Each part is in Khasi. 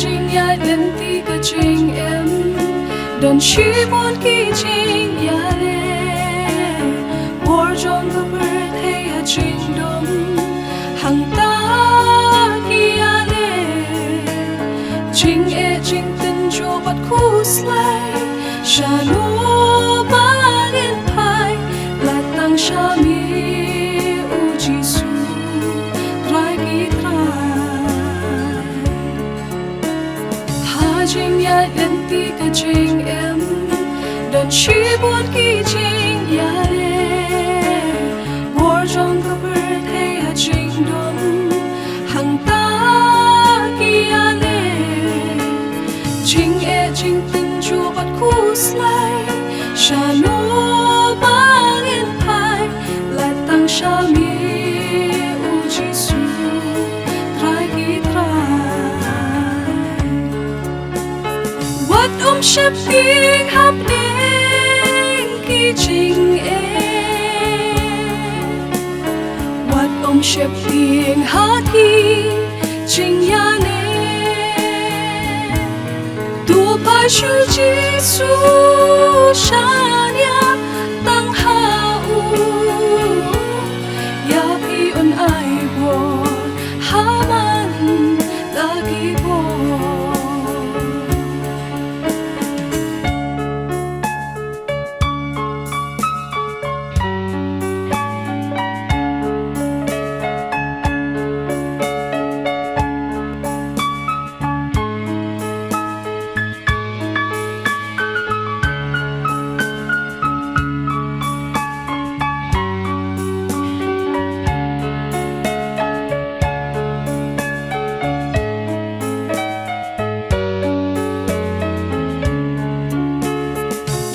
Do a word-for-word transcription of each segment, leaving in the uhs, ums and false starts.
Jingïaid lynti ka jingim, don shibun ki jingïaleh. Bor jong ka pyrthei ha jingdum, hangta ki ïaleh. Jingeh jingtynjuh bad khuslai, shano ba ngin phai, lait tang sha me, U Jisu, Trai ki trai. Ha jingïaid lynti ka jingim, don shibun ki jingïaleh. Bor jong ka pyrthei ha jingdum, hangta ki ïaleh. Jingeh jingtynjuh bad khuslai, shano ba ngin phai, lait tang sha me, U Jisu, Trai ki trai. Wat ym sheptieng hapdeng ki jingeh. Wat ym sheptieng ha ki jingïaleh. To phai sha U Jisu, shaniah tang ha u. Ïa phi un ai bor, ha man la ki bor.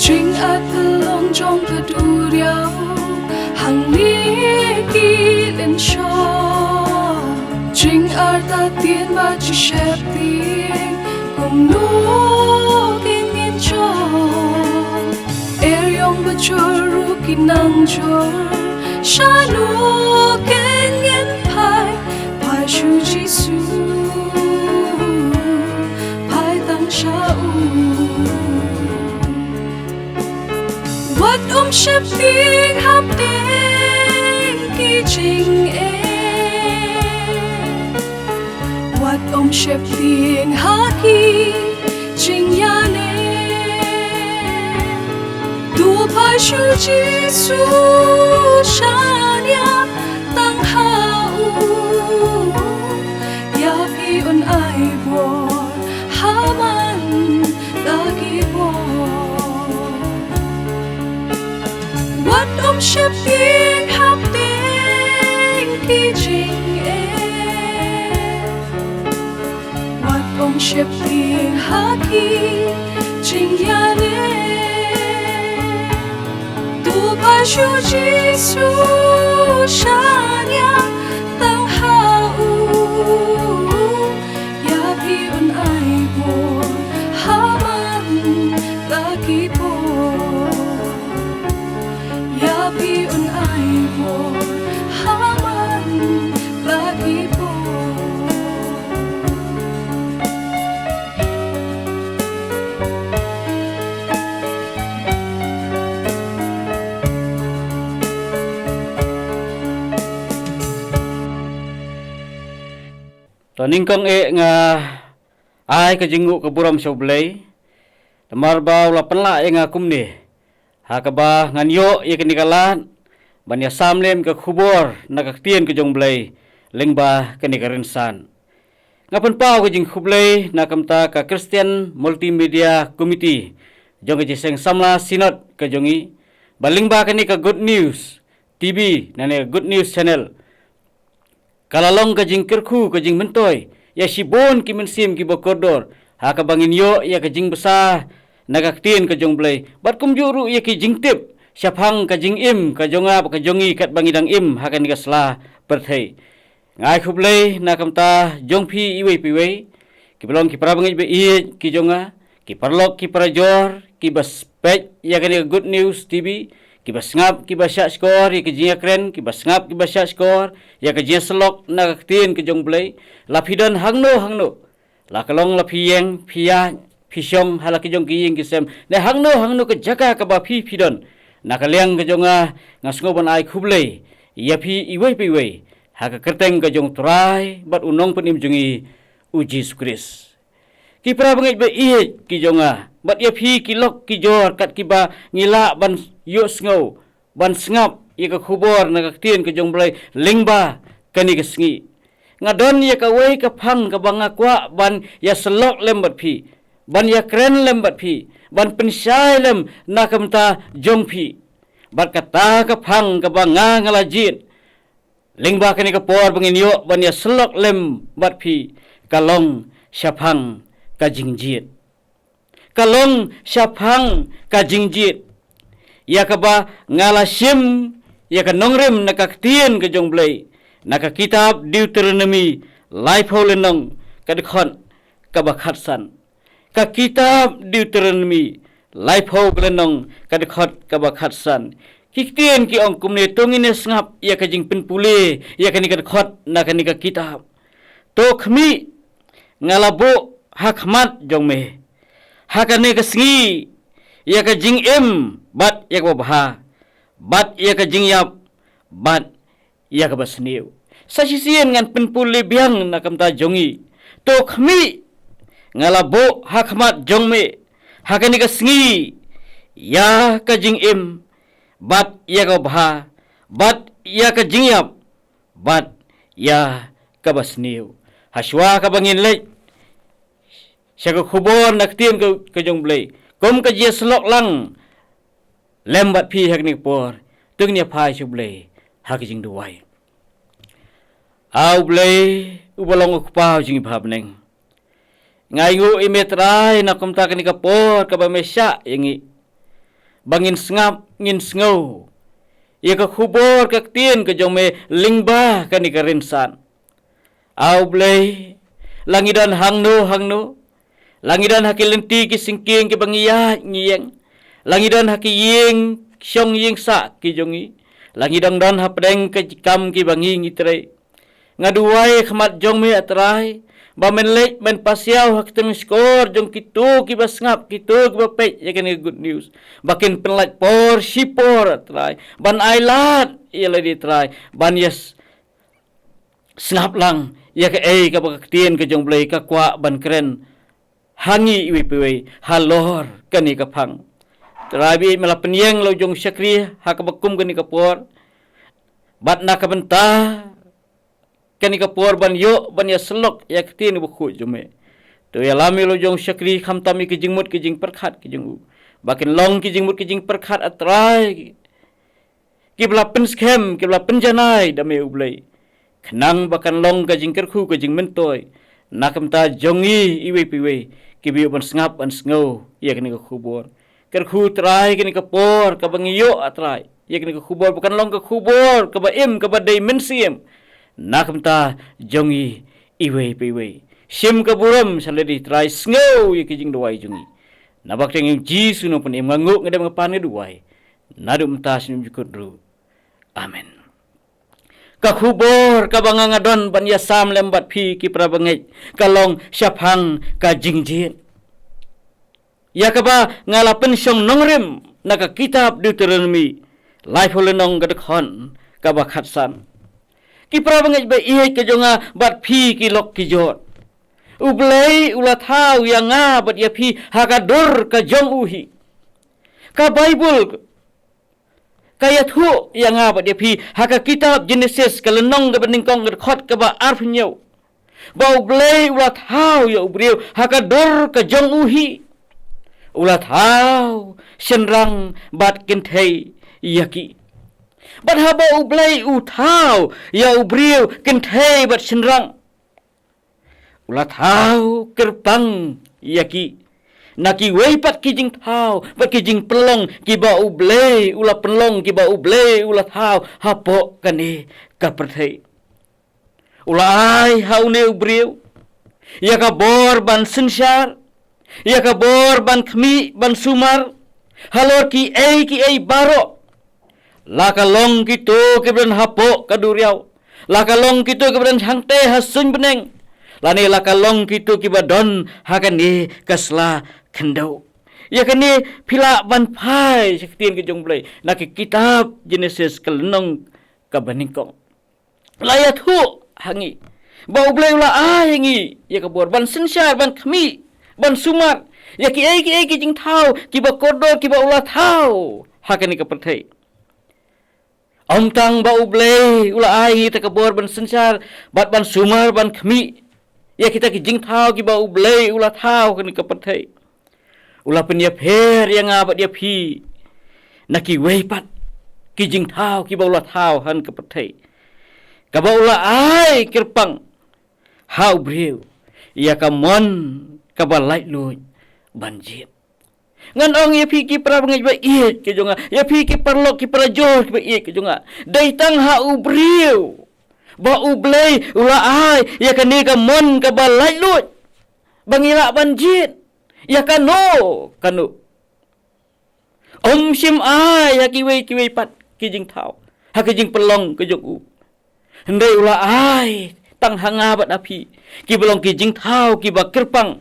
Jingartatien jong ka duriaw hangne ki lynshop. Jingartatien bad jingsheptieng kumno ngin ïoh. Er ïong bajur ruh ki nang jur, shano ngin phai, phai sha U Jisu, phai tang sha u. Wat ym sheptieng hapdeng ki jingeh. Wat ym sheptieng ha ki jingïaleh. To phai sha U Jisu, shaniah tang ha u. Ïa phi un ai bor, ha man la ki bor. Wat ym sheptieng hapdeng ki jingeh. Wat ym sheptieng ha ki jingïaleh. To phai sha U Jisu, shaniah tang ha u. Ïa phi un ai bor, ha man la ki bor. Ïa phi un ai bor, ha man la ki bor. To nyngkong eh nga ai ka jingnguh ka burom sha U Blei. Namar ba u la pynlah ïa nga kumne, ha kaba ngan ïoh ïa kane ka lad ban ïa sam lem ka khubor na ka ktien ka jong U Blei lyngba kane ka rynsan. Nga pynpaw ka jingkhublei na ka bynta ka Christian Multimedia Committee jong ka Jingïaseng Samla Synod ka jong ngi, ba lyngba kane ka Good News T V, lane ka Good News Channel, ka la long ka jingkyrkhu, ka jingmyntoi ïa shibun ki mynsiem kiba kordor, ha kaba ngin ïoh ïa ka jingbsa na ka ktien ka jong U Blei, bad kumjuh ruh ïa ki jingtip shaphang ka jingim ka jong nga bad ka jong ngi katba ngi dang im ha kane ka sla pyrthei. Nga ai khublei na ka bynta jong phi iwei pa iwei, kiba long ki para bangeit ba ïeit ki jong nga, ki paralok ki parajor kiba peit ïa kane ka Good News T V, kiba sngap kiba shahshkor ïa ka jingïakren, kiba sngap kiba shahshkor ïa ka jingïasyllok na ka ktien ka jong U Blei. La phi don hangno hangno, La ka long la phi ïeng, phi ïaid, phi shong ha la ki jong ki ïing ki sem, ne hangno hangno ka jaka kaba phi phi don, na ka liang ka jong nga, nga sngew ban ai khublei ïa phi iwei pa iwei ha ka kyrteng ka jong U Trai bad U Nongpynim jong ngi, U Jisu Khrist. Ki para bangeit ba ïeit ki jong nga, bad ïa phi ki lok ki jor kat kiba ngi lah ban ïohsngew, ban sngap ïa ka khubor na ka ktien ka jong U Blei lyngba kane ka sngi. Nga don ïa kawei ka phang kaba nga kwah ban ïasyllok lem bad phi, ban ïakren lem bad phi, ban pynshai lem na ka bynta jong phi. Bad kata ka phang kaba nga nga la jied lyngba kane ka por ba ngin ïoh ban ïasyllok lem bad phi, ka long shaphang ka jingjied. Ka long shaphang ka jingjied, ïa kaba nga la shim ïa ka nongrim na ka ktien ka jong U Blei, na ka kitab Deuteronomi laiphew lynnong, ka dkhot kaba khatsan. Ka kitab Deuteronomi laiphew lynnong, ka dkhot kaba khatsan. Ki ktien ki ong kumne, to ngin ïa sngap ïa ka jingpynpule ïa kane ka dkhot na kane ka kitab. To khmih, nga la buh ha khmat jong me ha kane ka sngi ïa ka jingim bad ïa kaba bha, bad ïa ka jingïap bad ïa kaba sniew. Sa shisien ngan pynpule biang na ka bynta jong ngi. To khmih, nga la buh ha khmat jong me ha kane ka sngi ïa ka jingim bad ïa kaba bha, bad ïa ka jingïap bad ïa kaba sniew. Hashwa kaba ngin leit sha ka khubor na ka ktien ka, ka jong U Blei, kum ka jingïasyllok lang lem bad phi ha kane ka por, to ngin ïa phai sha U Blei ha ka jingduwai. A U Blei uba long U Kpa jong ngi ba ha bneng, nga ainguh ïa me Trai na kumta kane ka por kaba me shah ïa ngi, ba ngin sngap, ngin sngew ïa ka khubor ka ktien ka jong me lyngba kane ka rynsan. A U Blei, la ngi don hangno hangno, la ngi don ha ki lynti ki syngkien kiba ngi ïaid ngi ïeng, la ngi don ha ki ïing shong ïing sah ki jong ngi, la ngi dang don hapdeng ka jingkam kiba ngi ngi trei, nga duwai khmat jong me, A Trai, ba men leit men pasiaw ha ki tnga shkor jong kito kiba sngap, kito kiba peit ïa kane ka good news, ba kin pynlait por shi por, A Trai, ban ailad ïa lade, Trai, ban ïa sngap lang ïa kaei kaba ka ktien ka jong U Blei ka kwah ban kren ha ngi iwei pa iwei halor kane ka phang. Trai, ba me la pynïeng la u jong u shakri ha kaba kum kane ka por, bad na ka bynta kane ka por ban ïoh ban ïasyllok ïa ka ktien bakhuid jong me. To ïalam ïa la u jong u shakri khamtam ïa ki jingmut ki jingpyrkhat ki jong u, ba kin long ki jingmut ki jingpyrkhat, A Trai, kiba la pynskhem, kiba la pynjanai da me, U Blei, khnang ba kan long ka jingkyrkhu ka jingmyntoi na ka bynta jong ngi iwei pa iwei kiba ïoh ban sngap ban sngew ïa kane ka khubor. Kyrkhu, Trai, kane ka por kaba ngi ïoh, A Trai, ïa kane ka khubor ba kan long ka khubor kaba im, kaba dei mynsiem na ka bynta jong ngi iwei pa iwei. Shim ka burom sha lade, Trai, sngew ïa ki jingduwai jong ngi. Naba ka kyrteng U Jisu Nongpynim nga nguh, nga dem, nga pan, nga duwai naduh mynta sha num jukut ruh. Amen. Ka khubor kaba nga nga don ban ïasam lem bad phi, ki para bangeit, ka long shaphang ka jingjied, ïa kaba nga la pynshong nongrim na ka kitab Deuteronomi laiphew lynnong, ka dkhot kaba khatsan. Ki para bangeit ba ïeit ka jong nga bad phi ki lok ki jor, U Blei u la thaw ïa nga bad ïa phi ha ka dur ka jong u hi. Ka Baibl ka ïathuh ïa nga bad ïa phi ha ka kitab Jenesis, ka lynnong kaba nyngkong, ka dkhot kaba arphew hynñiew, ba U Blei u la thaw ïa u briew ha ka dur ka jong u hi. U la thaw shynrang bad kynthei ïa ki. Bad haba U Blei u thaw ïa u briew kynthei bad shynrang, u la thaw kyrpang ïa ki na kiwei pat ki jingthaw bad ki jingpynlong kiba U Blei u la pynlong, kiba U Blei u la thaw hapoh kane ka pyrthei. U la ai ha une u briew ïa ka bor ban synshar, ïa ka bor ban khmih ban sumar halor kiei kiei baroh. La ka long kito kiba don hapoh ka duriaw, la ka long kito kiba don hangtei ha suiñ bneng, Lane la ka long kito kiba don ha kane ka sla khyndew. Ïa kane phi lah ban phai sha ka ktien ka jong U Blei na ka kitab Jenesis ka lynnong kaba nyngkong. La ïathuh ha ngi ba U Blei u la ai ha ngi ïa ka bor ban synshar, ban khmih, ban sumar ïa kiei kiei ki jingthaw kiba kordor kiba u la thaw ha kane ka pyrthei. Ym tang ba U Blei u la ai ha ngi ïa ka bor ban synshar bad ban sumar, ban khmih ïa kita ki jingthaw kiba U Blei u la thaw ha kane ka pyrthei, u la pynïapher ïa nga bad ïa phi na kiwei pat ki jingthaw kiba u la thaw ha kane ka pyrthei, kaba u la ai kyrpang ha u briew ïa ka mon kaba laitluid ban jied. Ngan ong ïa phi ki para bangeit ba ïeit ka jong nga, ïa phi ki paralok ki parajor kiba ïeit ka jong nga, dei tang ha u briew ba U Blei u la ai ïa kane ka mon kaba laitluid ba ngi lah ban jied ïa kano kano. Ym shym ai ha kiwei kiwei pat ki jingthaw ha ki jingpynlong ka jong u. Hynrei u la ai tang ha nga bad ha phi kiba long ki jingthaw kiba kyrpang,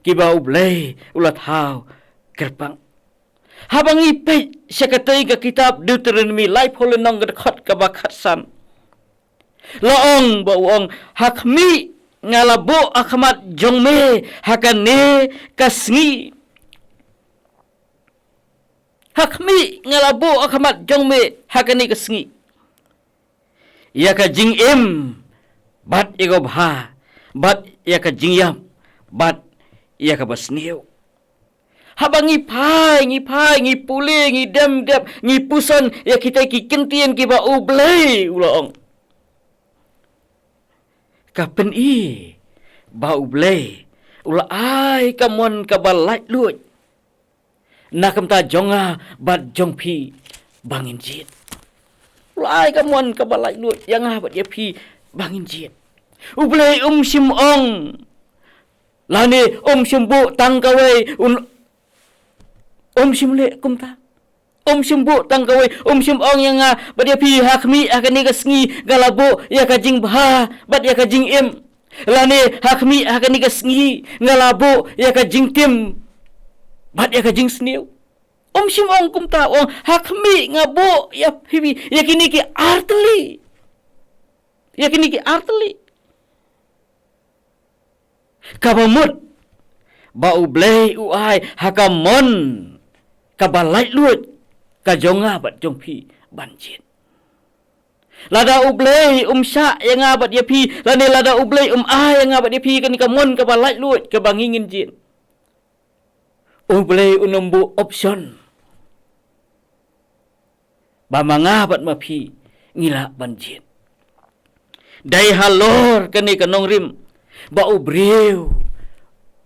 kiba U Blei u la thaw kyrpang. Haba ngi peit sha katei ka kitab Deuteronomi laiphew lynnong ka dkhot kaba khatsan, la ong ba u ong, ha khmih nga la buh ha khmat jong me ha kane ka sngi. Ha khmih nga la buh ha khmat jong me ha kane ka sngi ïa ka jingim bad ïa ka bha, bad ïa ka jingïap bad ïa ka basniew. Haba ngi phai, ngi phai, ngi pule, ngi dem dep, ngi puson ïa kita ki kyntien kiba U Blei u la ong, ka pyni ba U Blei u la ai ka mon kaba laitluid na ka bynta jong nga bad jong phi ba ngin jied. U la ai ka mon kaba laitluid ïa nga bad ïa phi ba ngin jied. U Blei um shym ong lane um shym buh tang kawei, un, um shym leh kumta. Um shym buh tang kawei, um shym ong ïa nga bad ïa phi, ha khmih ha kane ka sngi nga la buh ïa ka jingbha bad ïa ka jingim. Lane ha khmih ha kane ka sngi nga la buh ïa ka jingtim bad ïa ka jingsniew. Um shym ong kumta, ong ha khmih nga buh ïa phi ïa kine ki artylli. Ïa kine ki artylli. Kaba mut ba U Blei u ai ha ka mon kaba laitluid ka jong nga bad jong phi ban jied. Lada U Blei um shah ïa nga bad ïa phi, lane lada U Blei um ai ïa nga bad ïa phi kane ka mon kaba laitluid kaba ngi ngin jied, U Blei un ym buh option ba ma nga bad ma phi ngi lah ban jied. Dei halor kane ka nongrim ba u briew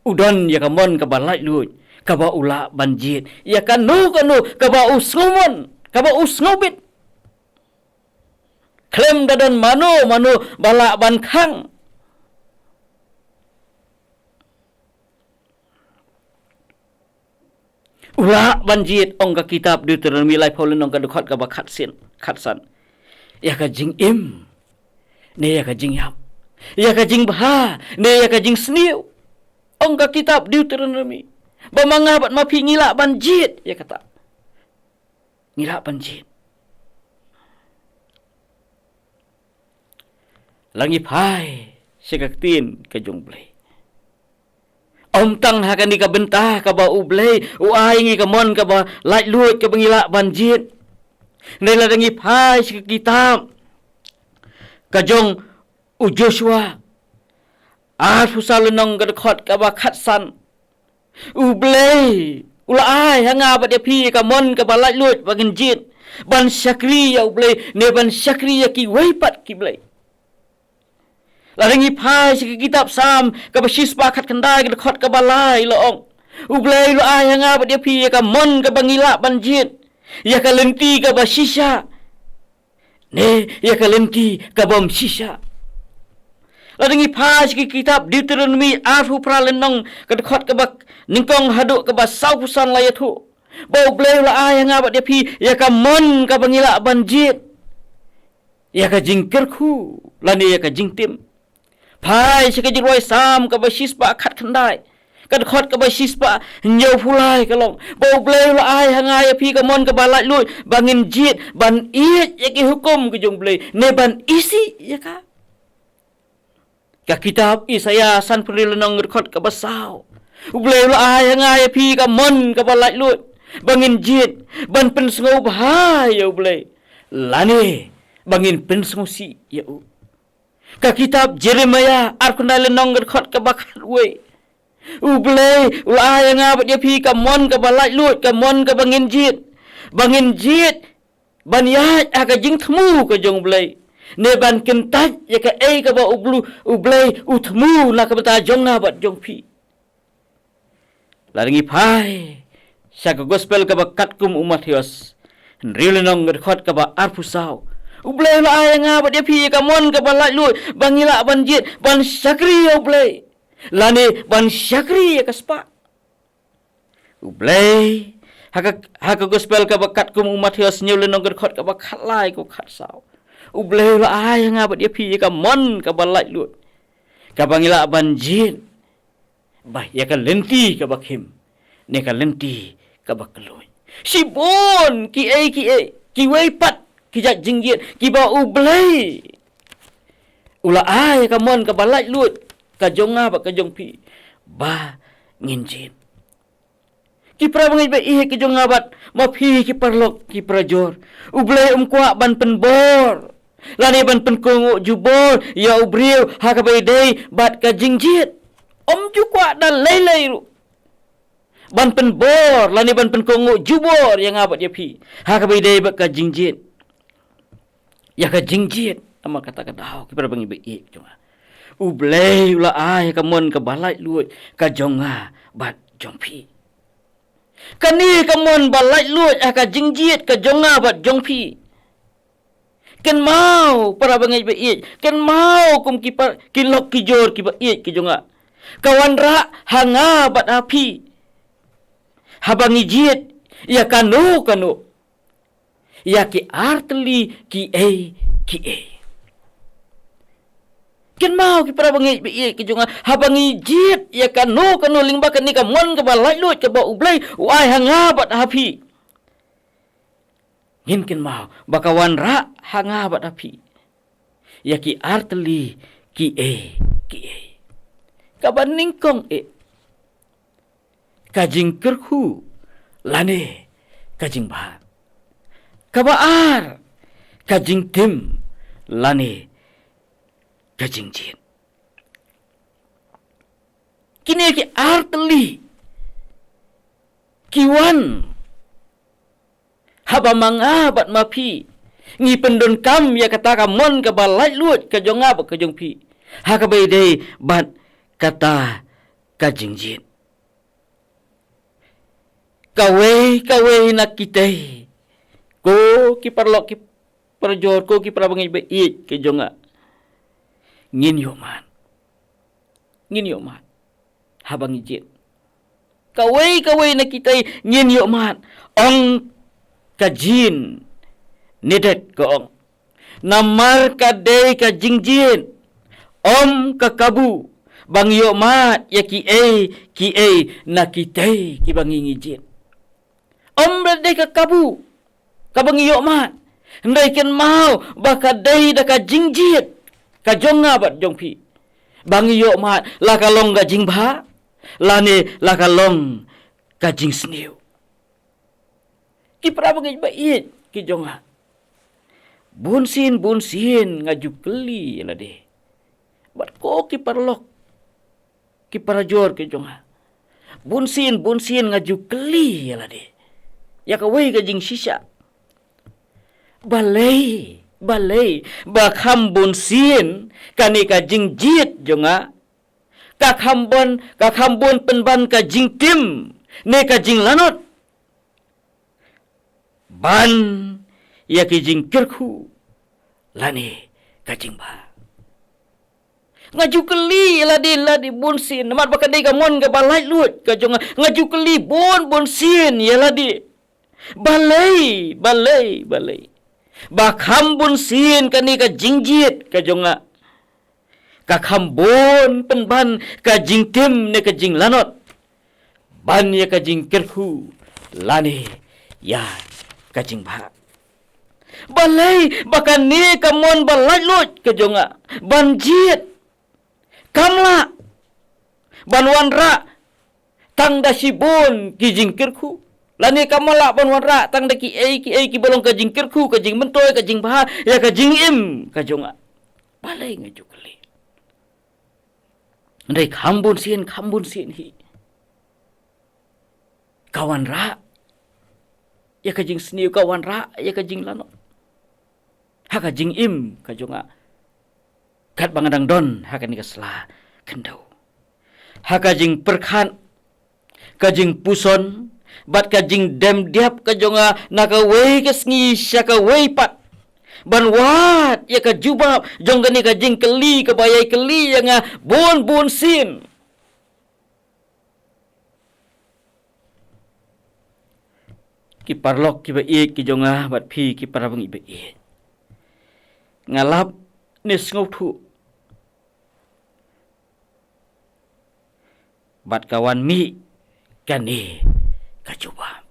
u don ïa ka mon kaba laitluid kaba u lah ban jied ïa kano kano kaba u sngewmon, kaba u sngewbit. Khlem da don mano mano ba lah ban khang. U lah ban jied, ong ka kitab Deuteronomi laiphew lynnong ka dkhot kaba khatsan, khatsan. Ïa ka jingim ne ïa ka jingïap, ïa ka jingbha ne ïa ka jingsniew. Ong ka kitab Deuteronomi ba ma nga bad ma phi ngi lah ban jied ïa kata. Ngi lah ban jied. La ngi phai sha ka ktien ka jong U Blei, ym tang ha kane ka bynta kaba U Blei u ai ngi ka mon kaba laitluid kaba ngi lah ban jied. Hynrei lada ngi phai sha ka kitab ka jong u Joshua arphew saw lynnong ka dkhot kaba khatsan, U Blei u la ai ha nga bad ïa phi ka mon kaba laitluid ba ngin jied ban shakri ïa U Blei ne ban shakri ïa kiwei pat ki blei. Lada ngi phai sha ka kitab Salm kaba shispah khatkhyndai ka dkhot kaba lai, la ong, U Blei u la ai ha nga bad ïa phi ïa ka mon kaba ngi lah ban jied ïa ka lynti kaba shisha ne ïa ka lynti ka bym shisha. Lada ngi phai sha ki kitab Deuteronomi arphew phra lynnong ka dkhot kaba nyngkong haduh kaba sawphew san la ïathuh ba U Blei u la ai ha nga bad ïa phi ïa ka mon kaba ngi lah ban jied ïa ka jingkyrkhu lane ïa ka jingtim. Phai sha ka jingrwai Salm kaba shispah khatkhyndai, ka dkhot kaba shispah hynñiewphew lai ka long ba U Blei u la ai ha nga ïa phi ka mon kaba laitluid ba ngin jied ban ïeit ïa ki hukum ka jong U Blei ne ban isih ïa ka. Ka kitab Isaïah sanphew hynriew lynnong ka dkhot kaba saw, U Blei u la ai ha nga ïa phi ka mon kaba laitluid ba ngin jied ban pynsngewbha ïa U Blei lane ba ngin pynsngewsih ïa u. Ka kitab Jeremiah arphew khyndai lynnong ka dkhot kaba khatwei, U Blei u la ai ha nga bad ïa phi ka mon kaba laitluid, ka mon kaba ngin jied, ba ngin jied ban ïaid ha ka jingthmu ka jong U Blei ne ban kyntait ïa kaei kaba U Blu-, U Blei u thmu na ka bynta jong nga bad jong phi. Lada ngi phai sha ka gospel kaba katkum u Mathaios hynriew lynnong ka dkhot kaba arphew saw, U Blei u la ai ha nga bad ïa phi ka mon kaba laitluid ba ngi lah ban jied ban shakri ïa U Blei lane ban shakri ïa ka spah. U Blei ha ka, ha ka gospel kaba katkum u Mathaios hynñiew lynnong ka dkhot kaba khatlai ko khatsaw, U Blei u la ai ha nga bad ïa phi ïa ka mon kaba laitluid kaba ngi lah ban jied ba ïa ka lynti kaba khim ne ka lynti kaba kylluid. Shibun kiei kiei, kiwei pat ki jait jingjied kiba U Blei u la ai ka mon kaba laitluid ka jong nga bad ka jong phi ba ngin jied. Ki para bangeit ba ïeit ka jong nga bad ma phi ki paralok ki parajor, U Blei um kwah ban pynbor lane ban pynkohnguh jubor ïa u briew ha kaba ïadei bad ka jingjied. Um ju kwah da lei lei ruh ban pynbor lane ban pynkohnguh jubor ïa nga bad ïa phi ha kaba ïadei bad ka jingjied. Ïa ka jingjied, namar kata ka daw ki para bangeit ba ïeit jong nga, U Blei u la ai ka mon kaba laitluid ka jong nga bad jong phi. Kane ka mon ba laitluid ha ka jingjied ka jong nga bad jong phi, kynmaw para bangeit ba ïeit, kynmaw kum ki par-, ki lok ki jor kiba ïeit ki jong nga, ka wanrah ha nga bad ha phi haba ngi jied ïa kano kano, ïa ki artylli kiei kiei. Kynmaw ki para bangeit ba ïeit ki jong nga, haba ngi jied ïa kano kano lyngba kane ka mon kaba laitluid kaba U Blei u ai ha nga bad ha phi, ngin kynmaw ba ka wanrah ha nga bad ha phi ïa ki artylli kiei kiei. Kaba nyngkong eh, ka jingkyrkhu lane ka jingbha. Kaba ar, ka jingtim lane ka jingjied. Kine ki artylli ki wan haba ma nga bad ma phi ngi pyndonkam ïa kata ka mon kaba laitluid ka jong nga bad ka jong phi ha kaba ïadei bad kata ka jingjied. Kawei kawei na kitei, ko ki paralok ki parajor, ko ki para bangeit ba ïeit ki jong nga, ngin ïoh mad. Ngin ïoh mad haba ngi jied. Kawei kawei na kitei ngin ïoh mad, ong ka Jean Nedett ka ong. Namar ka dei ka jingjied, ym ka kabu, ba ngi ïoh mad ïa kiei kiei na kitei kiba ngi ngi jied. Ym ba dei ka kabu kaba ngi ïoh mad, hynrei kynmaw ba ka dei da ka jingjied ka jong nga bad jong phi ba ngi ïoh mad, la ka long ka jingbha lane la ka long ka jingsniew. Ki para bangeit ba ïeit ki jong nga, bunsien bunsien nga ju kylli ïa lade, bad ko ki paralok ki parajor ki jong nga, bunsien bunsien nga ju kylli ïa lade ïa kawei ka jingshisha. Balei, balei ba kham bunsien kane ka jingjied jong nga ka kham bun, ka kham bun pynban ka jingtim ne ka jinglanot ban ïa ki jingkyrkhu lane ka jingbha? Nga ju kylli ïa lade, lade bunsien, namar ba ka dei ka mon kaba laitluid ka jong nga. Nga ju kylli bun bunsien ïa lade, balei, balei, balei ba kham bunsien kane ka jingjied ka jong nga Ka kham bun pynban ka jingtim ne ka jinglanot ban ïa ka jingkyrkhu lane ïa ka jingbha. Balei ba kane ka mon ba laitluid ka jong nga ban jied, kam lah ban wanrah tang da shibun ki jingkyrkhu, lane kam lah ban wanrah tang da kiei kiei kiba long ka jingkyrkhu, ka jingmyntoi, ka jingbha ïa ka jingim ka jong nga? Balei nga ju kylli? Hynrei kham bun sien, kham bun sien hi, ka wanrah ïa ka jingsniew, ka wanrah ïa ka jinglanot ha ka jingim ka jong nga, katba nga dang don ha kane ka sla khyndew. Ha ka jingpyrkhat, ka jingpuson bad ka jingdem diap ka jong nga na kawei ka sngi sha kawei pat, ban wad ïa ka jubab jong kane ka jingkylli kaba ïai kylli ïa nga bun bun sien. Ki paralok kiba ïeit ki jong nga bad phi ki para bangeit ba ïeit, nga lap ne sngewthuh bad ka wan mih kane ka jubab.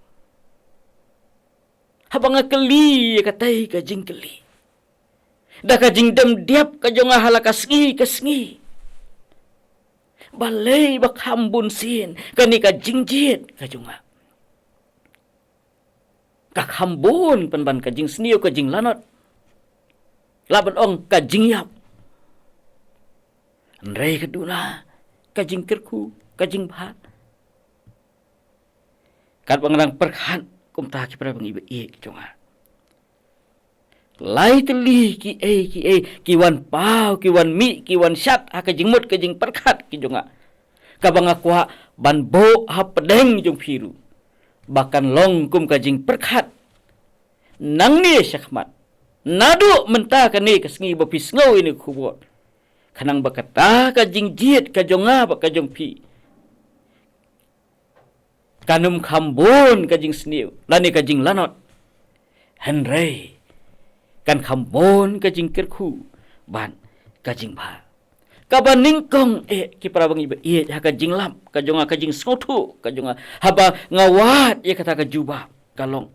Haba nga kylli ïa katei ka jingkylli da ka jingdem diap ka jong nga ha la ka sngi ka sngi, balei ba kham bun sien kane ka jingjied ka jong nga? Ka kham bun pynban ka jingsniew, ka jinglanot, lah ban ong ka jingïap. Hynrei ka duna ka jingkyrkhu, ka jingbha. Katba nga dang pyrkhat kumta ki para bangeit ba ïeit ki jong nga, lai tylli kiei kiei ki wan paw, ki wan mih, ki wan shad ha ka jingmut ka jingpyrkhat ki jong nga, kaba nga kwah ban buh hapdeng jong phi ruh, ba kan long kum ka jingpyrkhat nangne shakhmat, naduh mynta kane ka sngi ba phi sngew ïa kane ka khubor, khnang ba kata ka jingjied ka jong nga bad ka jong phi kan ym kham bun ka jingsniew lane ka jinglanot, hynrei kan kham bun ka jingkyrkhu bad ka jingbha. Kaba nyngkong eh ki para bangeit ba ïeit, ha ka jinglap ka jong nga, ka jingsngewthuh ka jong nga haba nga wad ïa kata ka jubab ka long,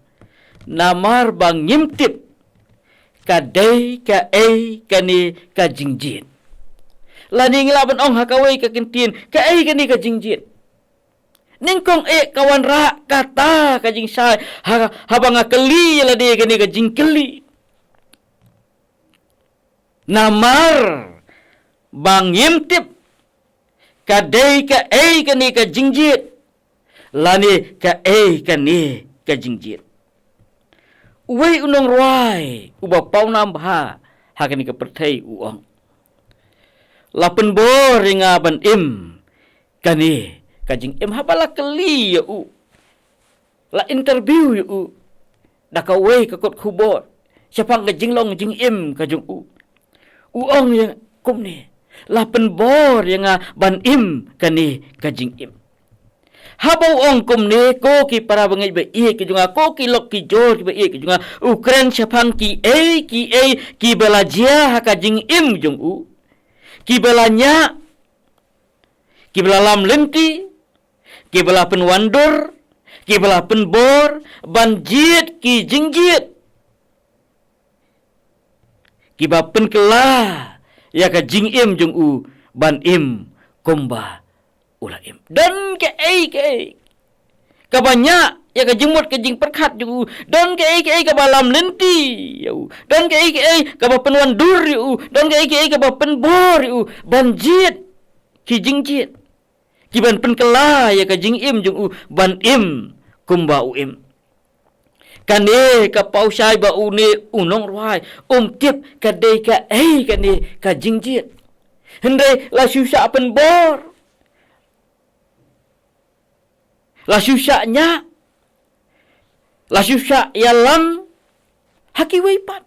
namar ba ngim tip ka dei kaei kane ka jingjied. Lane ngi lah ban ong ha kawei ka kyntien, kaei kane ka jingjied. Nyngkong eh ka wanrah kata ka jingshai ha, haba nga kylli ïa lade kane ka jingkylli, namar ba ngim tip ka dei kaei kane ka jingjied, lane kaei kane ka jingjied. Uwei u nongrwai uba pawnam bha ha kane ka pyrthei u ong, la pynbor ïa nga ban im kane ka jingim. Haba la kylli ïa u, la interview ïa u da kawei ka kot khubor shaphang ka jinglong jingim ka jong u, u ong ïa kumne, la pynbor ïa nga ban im kane ka jingim. Haba u ong kumne, ko ki para bangeit ba ïeit ki jong nga, ko ki lok ki jor kiba ïeit ki jong nga, u kren shaphang kiei kiei kiba la jia ha ka jingim jong u, kiba la ñiah, kiba la lam lynti, kiba la pynwandur, kiba la pynbor ban jied ki jingjied kiba pynkylla ïa ka jingim jong u ban im kumba u la im. Don kaei kaei kaba ñiah ïa ka jingmut ka jingpyrkhat jong u, don kaei kaei kaba lam lynti ïa u, don kaei kaei kaba pynwandur ïa u, don kaei kaei kaba pynbor ïa u ban jied ki jingjied kiban pynkylla ïa ka jingim jong u ban im kumba u im. Kane ka paw shai ba une u nongrwai um tip ka dei kaei kane ka jingjied. Hynrei la shu shah pynbor, la shu shah ñiah, la shu shah ïalam ha kiwei pat,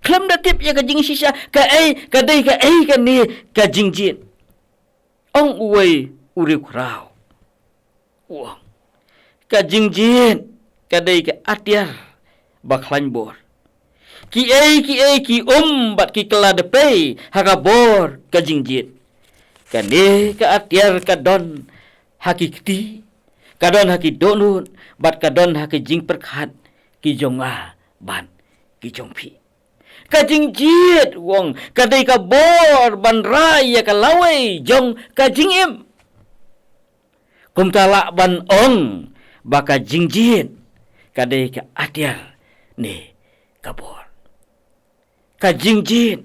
khlem da tip ïa ka jingshisha kaei ka dei kaei kane ka jingjied. Ong uwei u riewkhraw, u ong, ka jingjied ka dei ka atiar ba khlaiñ bor. Kiei kiei ki um bad ki kylla dpei ha ka bor ka jingjied. Kane ka atiar ka don ha ki kti, ka don ha ki dohnud, bad ka don ha ki jingpyrkhat ki jong nga bad ki jong phi. Ka jingjied, u ong, ka dei ka bor ban rai ïa ka lawei jong ka jingim. Kumta lah ban ong ba ka jingjied ka dei ka atiar ne ka bor. Ka jingjied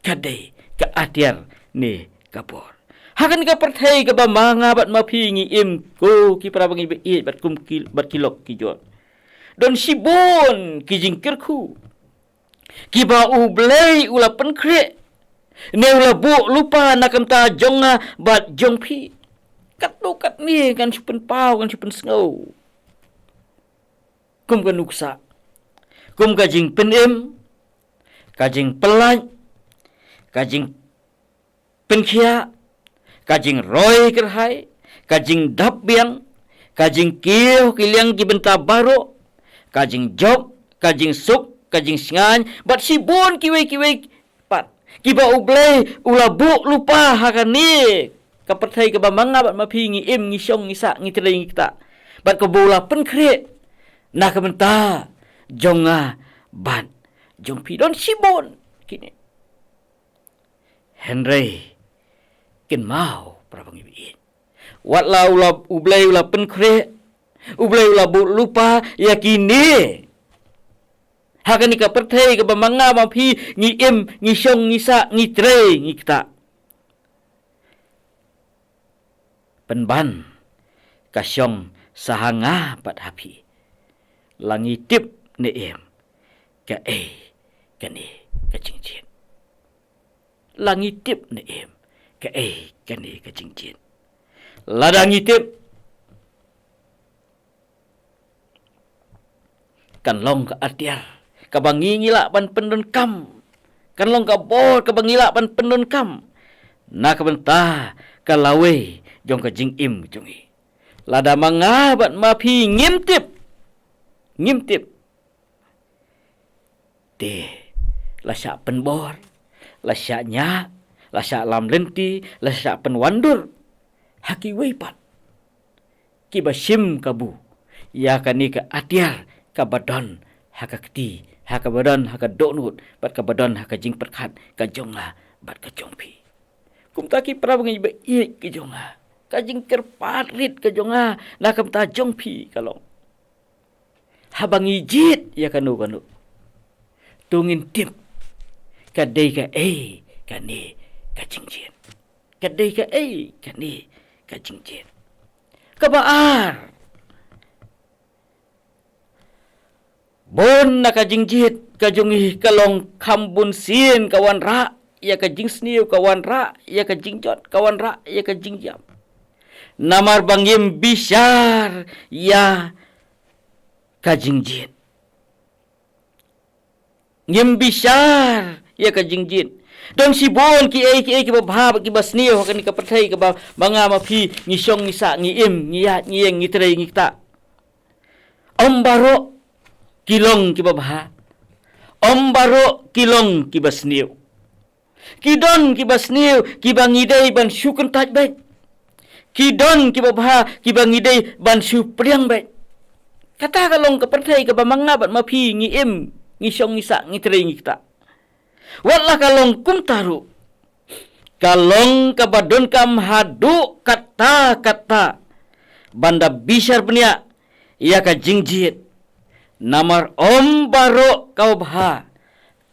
ka dei ka atiar ne ka bor. Ha kane ka pyrthei kaba ma nga bad ma phi ngi im, ko ki para bangeit ba ïeit bad kum ki, bad ki lok ki jor, don shibun ki jingkyrkhu kiba U Blei u la pynkhreh ne u la buh lypa na ka bynta jong nga bad jong phi. Katno katne ngan shu pynpaw, ngan shu pynsngew. Kum ka nuksa, kum ka jingpynim, ka jingpyllait, ka jingpynkhiah, ka jingroi kyrhai, ka jingdap biang, ka jingkiew ki liang ki bynta baroh, ka jingjop, ka jingsuk, ka jingshngaiñ, bad shibun kiwei kiwei pat kiba U Blei u la buh lypa ha kane ka pyrthei kaba ma nga bad ma phi ngi im, ngi shong, ngi sah, ngi trei, ngi ktah, bad kaba u la pynkhreh na ka bynta jong nga bad jong phi, don shibun kine. Hynrei kynmaw, para bangeit ba ïeit, wat la U la, U Blei u la pynkhreh, U Blei u la buh lypa ïa kine ha kane ka pyrthei kaba ma nga ma phi ngi im, ngi shong, ngi sah, ngi trei, ngi ktah, pynban ka shong sa ha nga bad ha phi. La ngi tip ne em kaei kane ka jingjied? La ngi tip ne em kaei kane ka jingjied? Lada ngi tip, kan long ka atiar kaba ngi, ngi lah ban pyndonkam, kan long ka bor kaba ngi lah ban pyndonkam na ka bynta ka lawei jong ka jingim jong ngi. Lada ma nga bad ma phi ngim tip, ngim tip, te la shah pynbor, la shah ñiah, la shah lam lynti, la shah pynwandur ha kiwei pat kiba shim kabu ïa kane ka atiar kaba don ha ka kti, ha kaba don ha ka dohnud, bad kaba don ha ka jingpyrkhat ka jong nga bad ka jong phi. Kumta ki para bangeit ba ïeit ki jong nga, ka jingkyrpad rit ka jong nga na ka bynta jong phi ka long, haba ngi jied ïa kano kano, to ngin tip ka dei kaei kane ka jingjied. Ka dei kaei kane ka jingjied? Kaba ar, bun na ka jingjied ka jong ngi ka long kham bunsien ka wanrah ïa ka jingsniew, ka wanrah ïa ka jingjot, ka wanrah ïa ka jingïap. Namar ba ngim bishar ïa ka jingjied. Ngim bishar ïa ka jingjied. Don shibun kiei kiei kiba bha bad kiba sniew ha kane ka pyrthei kaba ma nga ma phi ngi shong, ngi sah, ngi im, ngi ïaid, ngi ïeng, ngi trei, ngi ktah. Ym baroh ki long kiba bha. Ym baroh ki long kiba sniew. Ki don kiba sniew kiba ngi dei ban shu kyntait beit. Ki don kiba bha kiba ngi dei ban shu pdiang beit. Kata ka long ka pyrthei kaba ma nga bad ma phi ngi im, ngi shong, ngi sah, ngi trei, ngi ktah. Wat la ka long kumta ruh, ka long kaba donkam haduh katta katta ban da bishar bniah ïa ka jingjied. Namar ym baroh kaba bha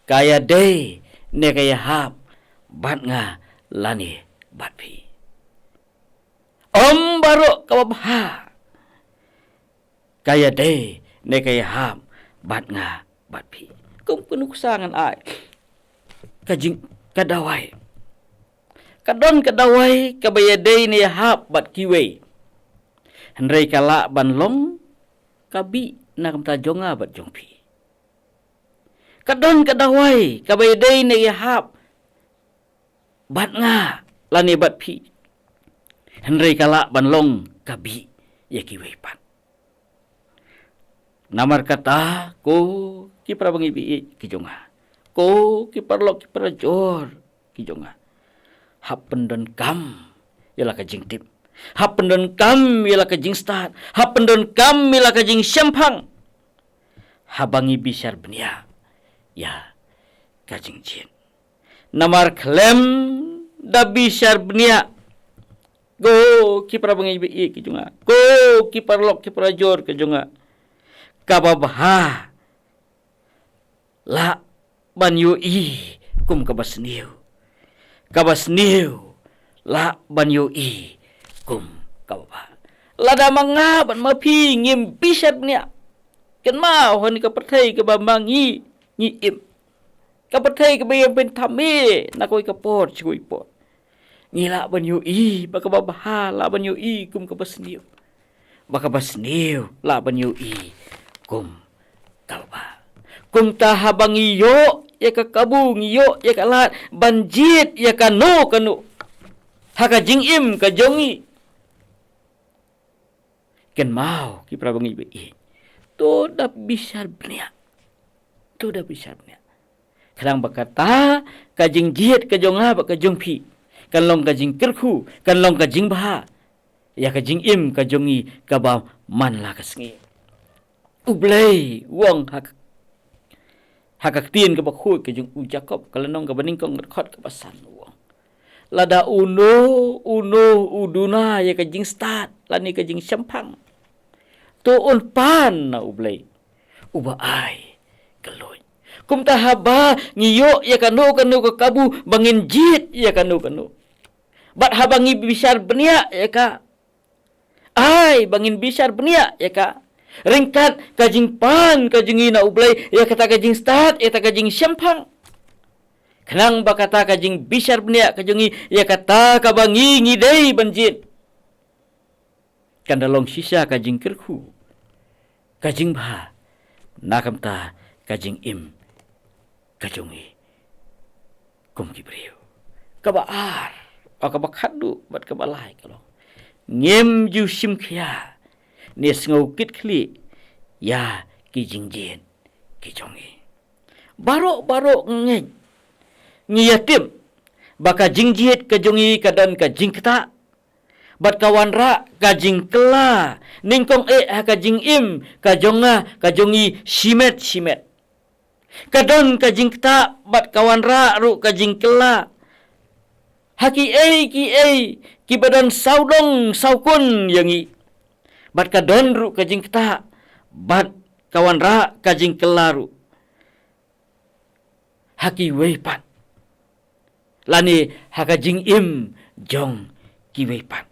ka ïadei ne ka ïahap bad nga lane bad phi. Ym baroh kaba bha ka ïadei ne ka ïahap bad nga bad phi. Kum ka nuksa ngan ai ka jing, ka dawai. Ka don ka dawai kaba ïadei ne ïahap bad kiwei, hynrei ka lah ban long ka bih na ka bynta jong nga bad jong phi. Ka don ka dawai kaba ïadei ne ïahap bad nga lane bad phi, hynrei ka lah ban long ka bih ïa kiwei pat. Namar kata, ko ki para bangeit ba ïeit ki jong nga, ko ki paralok ki parajor ki jong nga, hap pyndonkam ïa la ka jingtip, hap pyndonkam ïa la ka jingstad, hap pyndonkam ïa la ka jingshemphang, haba ngi bishar bniah ïa ka jingjied. Namar khlem da bishar bniah, ko ki para bangeit ba ïeit ki jong nga, ko ki paralok ki parajor ki jong nga, kaba bha lah ban ïohi kum kaba sniew, kaba sniew lah ban ïohi kum kaba bha. Lada ma nga bad ma phi ngim bishar bniah, kynmaw, ha kane ka pyrthei kaba ma ngi ngi im, ka pyrthei kaba ïa pynthame na kawei ka por sha kawei ka por, ngi lah ban ïohi ba kaba bha lah ban ïohi kum kaba sniew, ba kaba sniew lah ban ïohi kum kaba bha. Kumta haba ngi ïoh ïa ka kabu, ngi ïoh ïa ka lad ban jied ïa kano kano ha ka jingim ka jong ngi, kynmaw, ki para bangeit ba ïeit, to da bishar bniah. To da bishar bniah. Khnang ba kata ka jingjied ka jong nga bad ka jong phi kan long ka jingkyrkhu, kan long ka jingbha ïa ka jingim ka jong ngi kaba man la ka sngi. U Blei u ong ha ka, ha ka ktien kaba khuid ka jong u Jakob, ka lynnong kaba nyngkong, ka dkhot kaba san, u ong: Lada uno uno u duna ïa ka jingstad lane ka jingshemphang, to un pan na U Blei uba ai ka luid. Kumta haba ngi ïoh ïa kano kano ka kabu ba ngin jied ïa kano kano, bad haba ngi bishar bniah ïa ka, ai ba ngin bishar bniah ïa ka ryngkat ka jingpan ka jong ngi na U Blei ïa kata ka jingstad, ïa kata ka jingshemphang, khnang ba kata ka jingbishar bniah ka jong ngi ïa kata kaba ngi ngi dei ban jied kan da long shisha ka jingkyrkhu, ka jingbha na ka bynta ka jingim ka jong ngi kum ki briew. Kaba ar, o, kaba khatduh bad kaba lai ka long: Ngim ju shim khia ne sngew kit khlieh ïa ki jingjied ki jong ngi. Baroh baroh ngi, ngi ïa tip ba ka jingjied ka jong ngi ka don ka jingktah bad ka wanrah ka jingkylla, nyngkong eh ha ka jingim ka jong nga, ka jong ngi shimet shimet. Ka don ka jingktah bad ka wanrah ruh ka jingkylla ha kiei kiei kiba don sawdong sawkun ïa ngi, bad ka don ruh ka jingktah bad ka wanrah ka jingkylla ruh ha kiwei pat, lane ha ka jingim jong kiwei pat.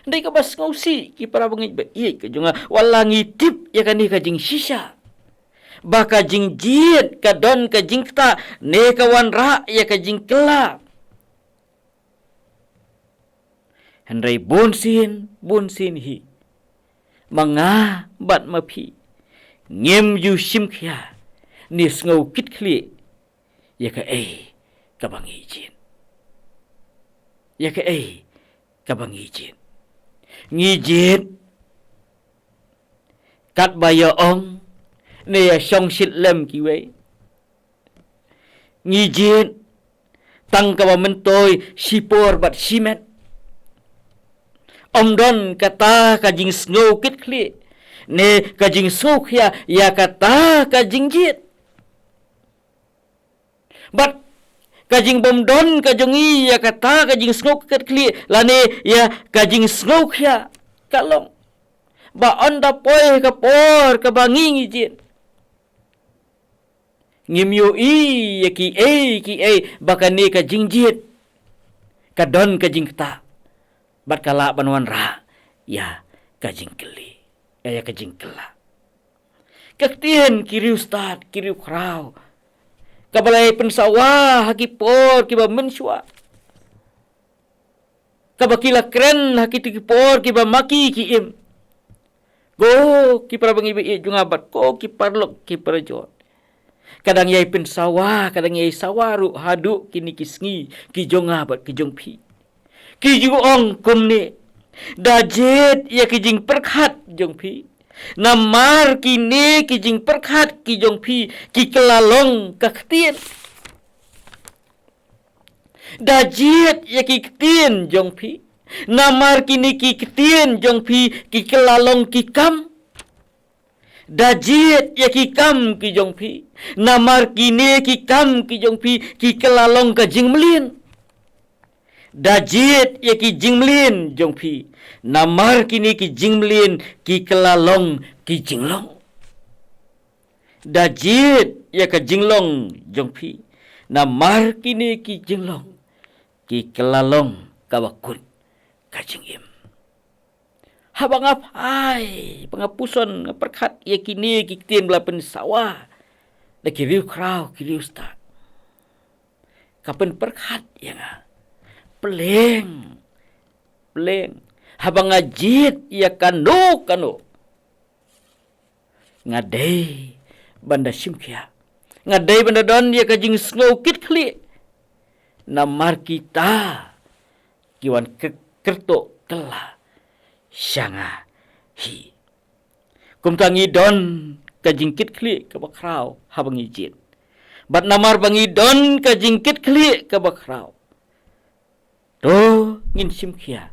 Dei kaba sngewsih, ki para bangeit ba ïeit ka jong nga, wat la ngi tip ïa kane ka jingshisha ba ka jingjied ka don ka jingktah ne ka wanrah ïa ka jingkylla. Hynrei bunsien, bunsien hi, ma nga bad ma phi ngim ju shim khia ne sngew kit khlieh ïa kaei kaba ngi jied. Ïa kaei kaba ngi jied. Ngi jied katba ïa ong ne ïa shongshit lem kiwei. Ngi jied tang kaba myntoi shipor bad shimet. Ym don kata ka jingsngew kit khlieh ne ka jingsngew khia ïa kata ka jingjied. Bad ka jingbymdon ka jong ngi ïa kata ka jingsngew kit khlieh lane ïa ka jingsngew khia ka long ba ynda poi ka por kaba ngi ngi jied, ngim ïohi ïa kiei kiei ba kane ka jingjied ka don ka jingktah bad ka lah ban wanrah ïa ka jingkylli, ïa ka jingkylla. Ka ktien ki riewstad, ki riewkhraw, kaba la ïai pynsawa ha ki por kiba mynshuwa, kaba ki la kren ha kito ki por kiba ma ki ki im. Ko ki para bangeit ba ïeit jong nga bad ko ki paralok ki parajor, ka dang ïai pynsawa, ka dang ïai sawa ruh haduh kine ki sngi ki jong nga bad ki jong phi. Ki ju ong kumne: Da jied ïa ki jingpyrkhat jong phi, Namar kine ki jingpyrkhat ki jong phi ki kylla long ka ktien. Da jied ïa ki ktien jong phi. Namar kine ki ktien jong phi ki kylla long ki kam. Da jied ïa ki kam ki jong phi. Namar kine ki kam ki jong phi ki kylla long ka jingmlien. Da jied ïa ki jingmlien jong phi. Namar kine ki jingmlien ki kylla long ki jinglong. Da jied ïa ka jinglong jong phi. Namar kine ki jinglong ki kylla long kaba kut ka jingim. Haba nga phai, ba nga puson, nga pyrkhat ïa kine ki ktien ba la pynsawa da ki riewkhraw, ki riewstad. Ka pynpyrkhat ïa nga. Pleng. Pleng. Haba nga jied ïa kano kano, nga dei ban da shim khia. Nga dei ban da don ïa ka jingsngew kit khlieh. Namar kita ki wan kyrtoh kylla sha nga hi. Kumta ngi don ka jingkit khlieh kaba khraw haba ngi jied. Bad namar ba ngi don ka jingkit khlieh kaba khraw, to ngin shim khia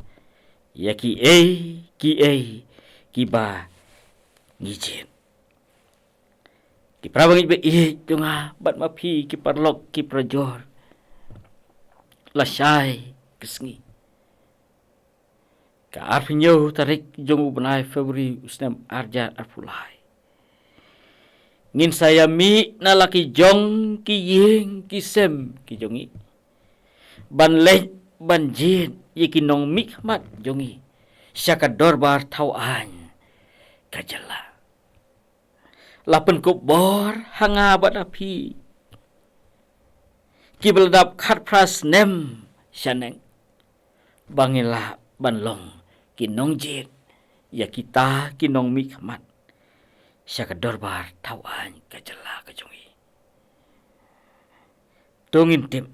ïa kiei kiei kiba ngi jied. Ki para bangeit ba ïeit jong nga bad ma phi ki paralok ki parajor, lashai ka sngi, ka arphew hynñiew tarik jong u bnai February u snem arhajar arphew lai, ngin sa ïa mih na la ki jong ki ïing ki sem ki jong ngi ban leit ban jied ïa ki nongmihkhmat jong ngi sha ka dorbar thaw aiñ ka jylla. La pynkup bor ha nga bad ha phi kiba la dap khatphra snem shaneng ba ngin lah ban long ki nongjied ïa kita ki nongmihkhmat sha ka dorbar thaw aiñ ka jylla ka jong ngi. To ngin tip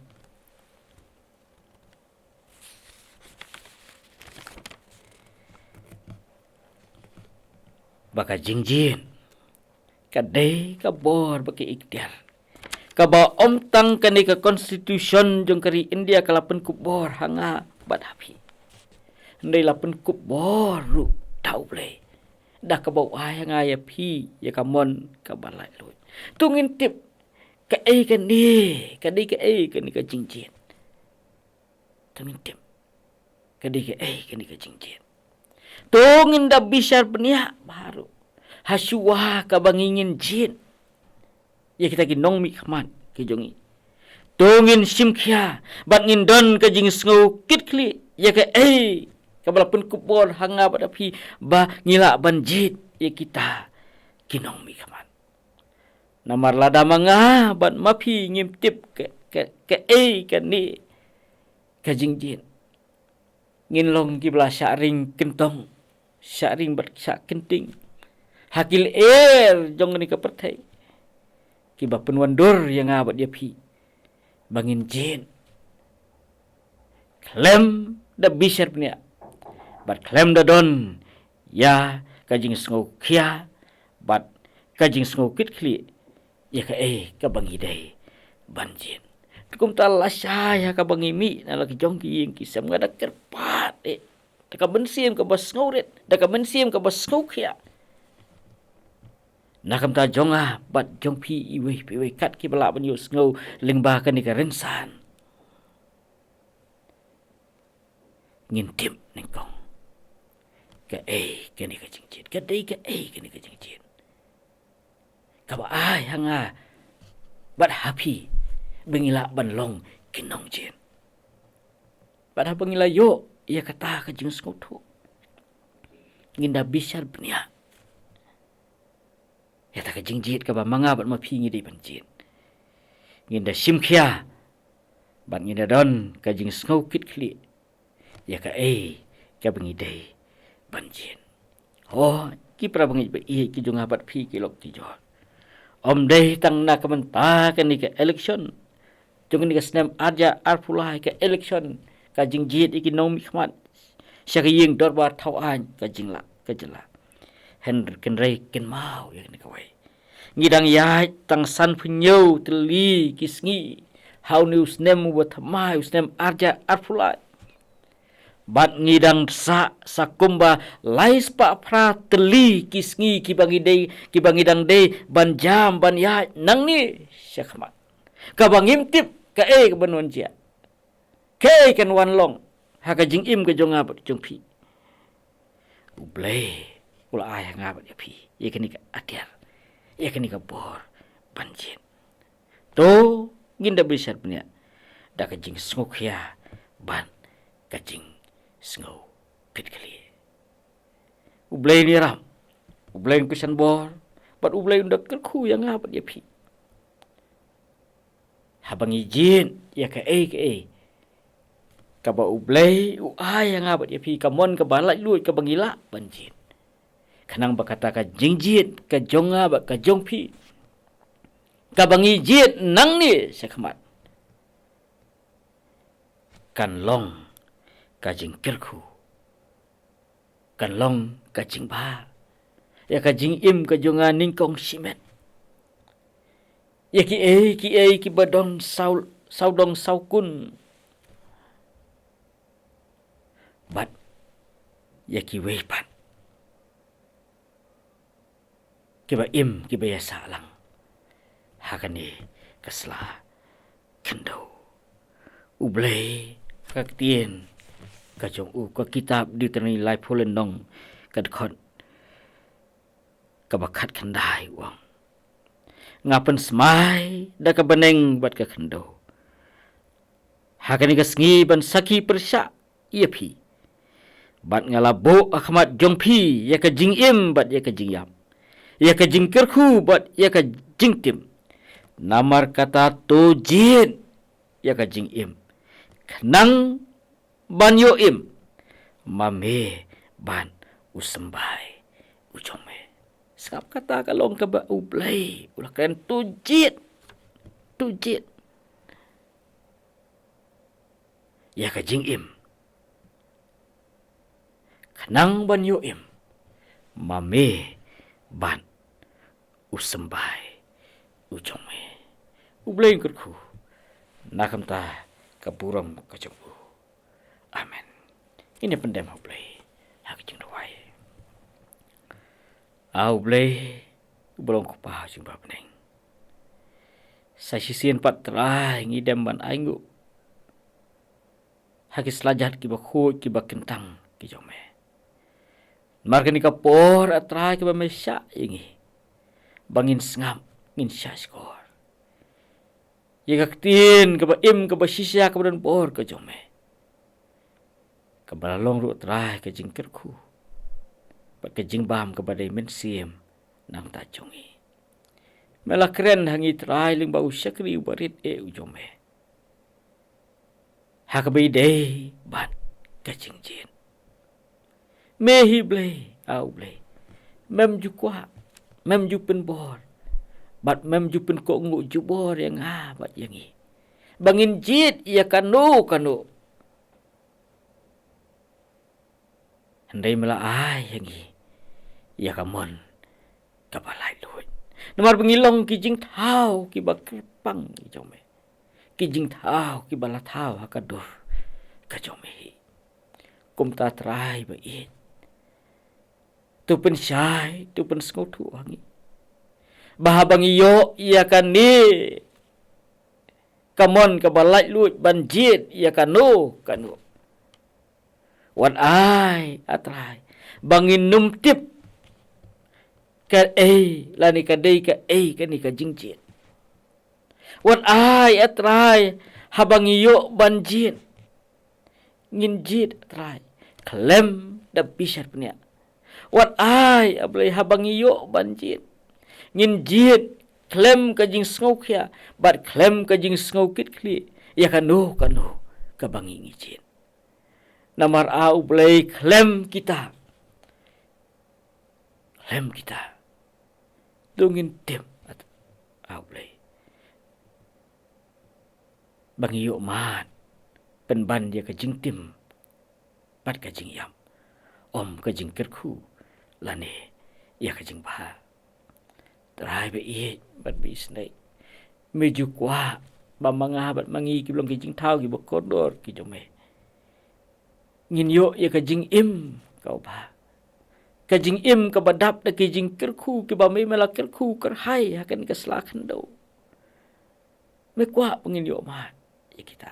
ba ka jingjied ka dei ka bor bad ka iktiar kaba ym tang kane ka Constitution jong ka ri India ka la pynkup bor ha nga bad ha phi, hynrei la pynkup bor ruh da U Blei da kaba u ai ha nga ïa phi ïa ka mon kaba laitluid. To ngin tip kaei kane, ka dei kaei kane ka jingjied. To ngin tip ka dei kaei kane ka jingjied. To ngin da bishar bniah baroh ha shuwa kaba ngi ngin jied ïa kita ki nongmihkhmat ki jong ngi. To ngin shim khia bad ngin don ka jingsngew kit khlieh ïa kaei kaba la pynkup bor ha nga bad ha phi ba ngi lah ban jied ïa kita ki nongmihkhmat. Namar lada ma nga bad ma phi ngim tip ka, ka, kaei kane ka jingjied, ngin long kiba la shah ring kyntong, shah ring bad shah kynting ha ki lyer jong kane ka pyrthei, kiba pynwandur ïa nga bad ïa phi ba ngin jied khlem da bishar bniah bad khlem da don ïa ka jingsngew khia bad ka jingsngew kit khlieh ïa kaei kaba ngi dei ban jied. Te kumta lashai ha kaba ngi mih na la ki jong ki ïing ki sem, nga da kyrpad eh da ka mynsiem kaba sngewrit, da ka mynsiem kaba sngewkhia, na ka bynta jong nga bad jong phi iwei pa iwei kat kiba lah ban ïohsngew lyngba kane ka rynsan. Ngin tip nyngkong kaei kane ka jingjied, ka dei kaei kane ka jingjied kaba ai ha nga bad ha phi ba ngi lah ban long ki nongjied. Bad haba ngi la ïoh ïa kata ka jingsngewthuh, ngin da bishar bniah ïa kata ka jingjied kaba ma nga bad ma phi ngi dei ban jied. Ngin da shim khia bad ngin da don ka jingsngew kit khlieh ïa kaei kaba ngi dei ban jied. Ho, ki para bangeit ba ïeit ki jong nga bad phi ki lok ki jor, ym dei tang na ka bynta kane ka election jong kane ka snem arhajar arphew lai, ka election ka jingjied ïa ki nongmihkhmat sha ka ïing dorbar thaw aiñ ka jylla, ka jylla, Hynrei kynmaw ïa kane kawei. Ngi dang ïaid tang san phew hynñiew tylli ki sngi ha une u snem uba thymmai, u snem arhajar arphew lai. Bad ngi dang sah sa kumba lai spah phra tylli ki sngi kiba ngi dei, kiba ngi dang dei ban jam ban ïaid nangne sha khmat. Kaba ngim tip kaei kaban wan jia, kaei kan wan long ha ka jingim ka jong nga bad jong phi. U Blei u la ai ha nga bad ïa phi ïa kane ka atiar, ïa kane ka bor ban jied. To ngin da bishar bniah da ka jingsngewkhia bad ka jingsngew kitkhlieh. U Blei un ïarap, U Blei un kyrshan bor, bad U Blei un da kyrkhu ïa nga bad ïa phi. Haba ngi jied ïa kaei kaei kaba U Blei u ai ïa nga bad ïa phi, ka mon kaba laitluid kaba ngi lah ban jied. Khnang ba kata ka jingjied ka jong nga bad ka jong phi, kaba ngi jied nangne sha khmat, kan long ka jingkyrkhu, kan long ka jingbha ïa ka jingim ka jong nga nyngkong shimet. Ïa kiei kiei kiba don saw, sawdong sawkun, bad ïa kiwei pat kiba im kiba ïasah lang ha kane ka sla khyndew. U Blei ha ka ktien ka jong u, ka kitab Deuteronomi laiphew lynnong, ka dkhot kaba khatkhyndai u ong: Nga pynsmai da ka bneng bad ka khyndew ha kane ka sngi ban sakhi pyrshah ïa phi, bad nga la buh ha khmat jong phi ïa ka jingim bad ïa ka jingïap, ïa ka jingkyrkhu bad ïa ka jingtim. Namar kata to jied ïa ka jingim, khnang ban ïoh im ma me bad u symbai u jong me. Sngap, kata ka long kaba U Blei u la kren, to jied, to jied ïa ka jingim, khnang ban ïoh im ma me bad u symbai u jong me. U Blei un kyrkhu na ka bynta ka burom ka jong u. Amen. Ngin ïa pyndem ha U Blei ha ka jingduwai. A U Blei uba long u Kpa jong U Ba ha bneng, sa shisien pat Trai ngi dem ban ainguh ha ki slajat kiba khuid kiba kyntang ki jong me. Namar kane ka por, A Trai, kaba me shah ïa ngi ba ngin sngap, ngin shahshkor ïa ka ktien kaba im, kaba shisha, kaba don bor ka jong me, kaba la long ruh, A Trai, ka jingkyrkhu bad ka jingbam kaba dei mynsiem na ka bynta jong ngi. Me la kren ha ngi, Trai, lyngba ba u shakri uba rit eh u jong me, ha kaba ïadei bad ka jingjied. Me hi Blei, A U Blei, mem ju kwah, mem ju pynbor, bad mem ju pynkohnguh jubor ïa nga bad ïa ngi ba ngin jied ïa kano kano. Hynrei me la ai ha ngi ïa ka mon kaba laitluid, namar ba ngi long ki jingthaw kiba kyrpang ki jong me, ki jingthaw kiba la thaw ha ka dur ka jong me hi. Kumta, Trai ba ïeit, to pynshai, to pynsngewthuh ha ngi ba haba ngi ïoh ïa kane ka mon kaba laitluid ban jied ïa kano kano, wat ai, A Trai, ba ngin nym tip kaei lane ka dei kaei kane ka jingjied. Wat ai, A Trai, haba ngi ïoh ban jied, ngin jied, A Trai, khlem da bishar bniah. Wat ai, A Blei, haba ngi ïoh ban jied, ngin jied khlem ka jingsngewkhia bad khlem ka jingsngewkitkhlieh ïa kano kano kaba ngi, ngi jied. Namar, A U Blei, khlem kita, khlem kita, to ngin tip, A U Blei, ba ngi ïoh mad pynban ïa ka jingtim bad ka jingïap, ym ka jingkyrkhu lane ïa ka jingbha. Trai ba ïeit bad ba isynei, me ju kwah ba ma nga bad ma ngi kiba long ki jingthaw kiba kordor ki jong me, ngin ïoh ïa ka jingim kaba bha, ka jingim kaba dap da ki jingkyrkhu kiba me me la kyrkhu kyrhai ha kane ka sla khyndew. Me kwah ba ngin ïoh mad ïa kita.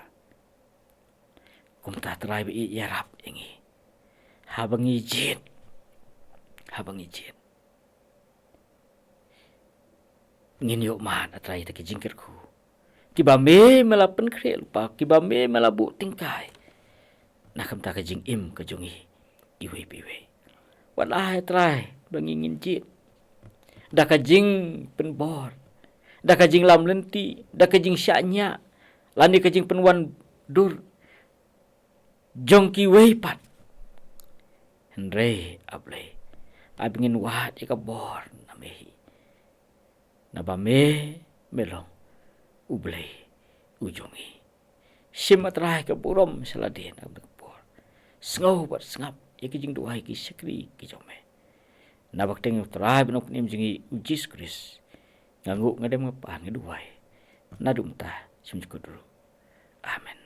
Kumta Trai ba ïeit, ïarap ïa ngi haba ngi jied, haba ngi jied. Ngin ïoh mad, A Trai, ïa kita ki jingkyrkhu kiba me me la pynkhreh lypa, kiba me me la buh tyngkai na ka bynta ka jingim ka jong ngi iwei pa iwei. Wat la, A Trai, ba ngi ngin jied da ka jingpynbor, da ka jinglam lynti, da ka jingshaniah, lane ka jingpynwandur jong kiwei pat. Hynrei A Blei, ai ba ngin wad ïa ka bor na me hi, naba me me long U Blei u jong ngi. Shim, A Trai, ka burom sha lade na ka bor. Sngew bad sngap ïa ki jingduwai ki shakri ki jong me. Na ka bteng U Trai bad U Nongpynim jong ngi U Jisu Khrist, nga nguh, nga dem, nga pan, nga duwai naduh mynta sha mynjur kut ruh. Amen.